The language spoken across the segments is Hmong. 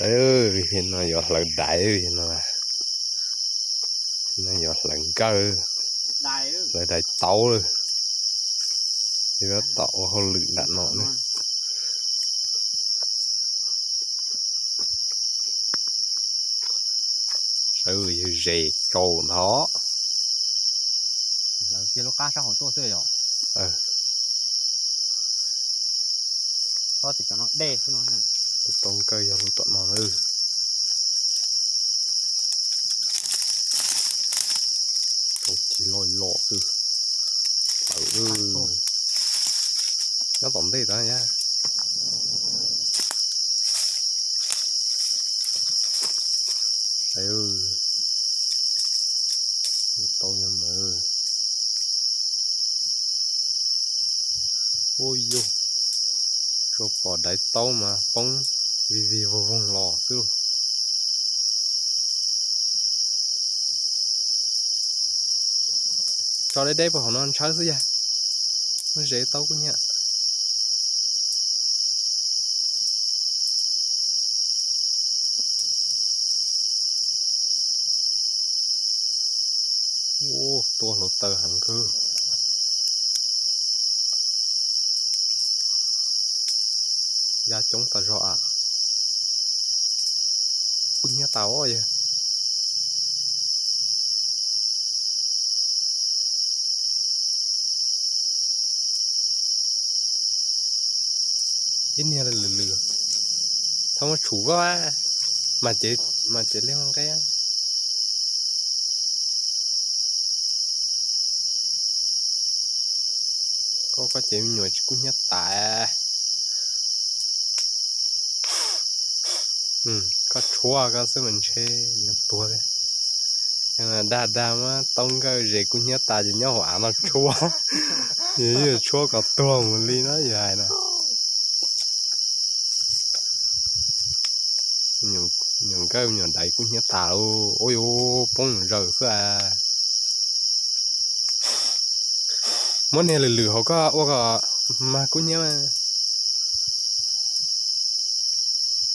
No yuav hlawv daiv no, no yuav hlawv nkawj, hlawv daiv taub lawm. Tab tom ua hauj lwm nram no ne. Saib yawg zes tsaus ntho. Lawv kiag lub qab sab hauv tuaj xwb yom. Tau nkawj yog lub tom no na. Tau cig loj loj xwb. Hlawv, nyob tom ntej tod yog. Saib, tau yog mas. Ua yus, tsuas pom daiv taub mas poob vig vig voog voog los xwb lauj. Tso deb deb puag hauv no ntshawb xwb yag. Muab zes taub kub hnyiab. Ua, tua hluav taws heev kawg. Ya coob tas zog a. Kub hnyiab tas os yawg. Ib niag lwm lwm, txhob muab tshum koj, mas cev liag nqeb. Koj, koj cev me nyuam tsis kub hnyiab tas. Koj tshuab koj xwb mas ntshe yuav tuag thiab. Dag dag muab taub nkawj zes kub hnyiab tas ces nyob hauv av no tshuab, yuav tshuab kom tuag mus li na yog hais na. Nyuam nkawj nyuam daiv kub hnyiab tas lauj. Ua yuav poob nyuam zaws xwb a. Muab niag lwm lwm hauv koj ua kom mag kub hnyiab.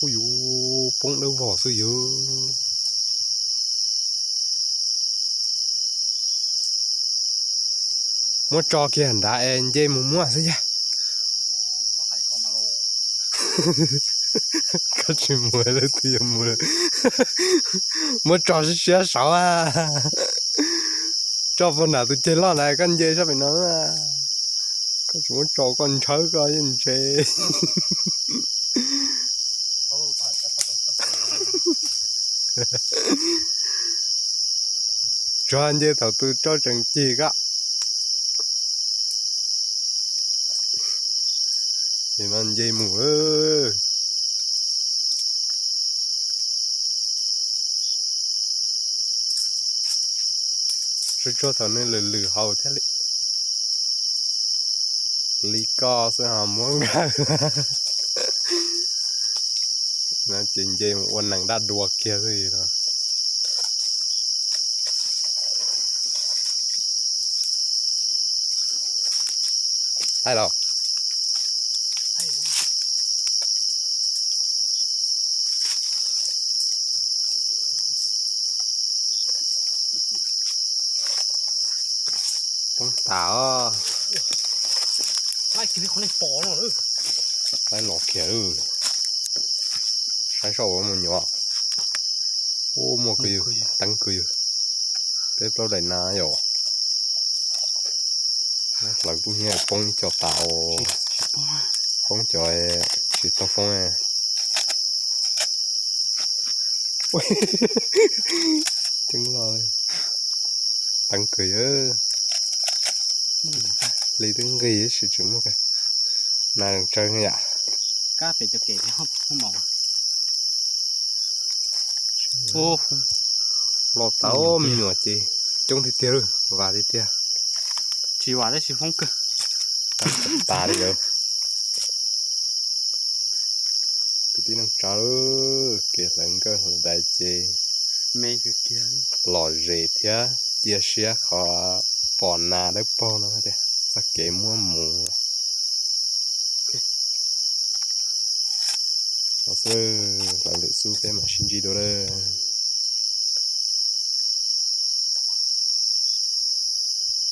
Ua yuav poob dawb vog xwb yog. Muab tso kiag nrad es nce mus muab xwb yag. Koj tsis mus leej twg yuav mus. Muab tso siab siab saud a. Tso puag nram tus ceg loj ntawd koj nce sab pem no. Koj tsis muab tso koj ntshawb koj yeej ntse. Tsuag nce thaum tus tsau tseem cig koj. Ces no nce mus lawm. Tsuag tsuag thaum nws lwm lwm hauv thiaj li. Li koj xwb ho muab nkawj. No ces nce mus ua nees dab dua kiag xwb no. Thaij los. Poob tas os. Laib los kiag. Saib saum ua mus nyuam. Ua muaj kwv yws, teeb kwv yws. Peb plaub daim na yom. Hlawv kub hnyiab poob ib co tas os. Poob cov tsis tau foob. Ceeb loj, teeb kwv yws. Hli twb nqig tab sis tseem muaj na tsawg yam. Los tau me nyuam ces coob tiag tiag, vam tiag tiag. Tsis vam tab sis foob kawg. Tas li yog. Kwv tij neej tsa, kev hlawv nkawj hlawv dais ces me kiag, lom zem thiab cia siab qhov pom nas dawb paug no tias txoj kev muab mus. xwb, hlawv lwm xwb peb mam sib ntsib dua lawm.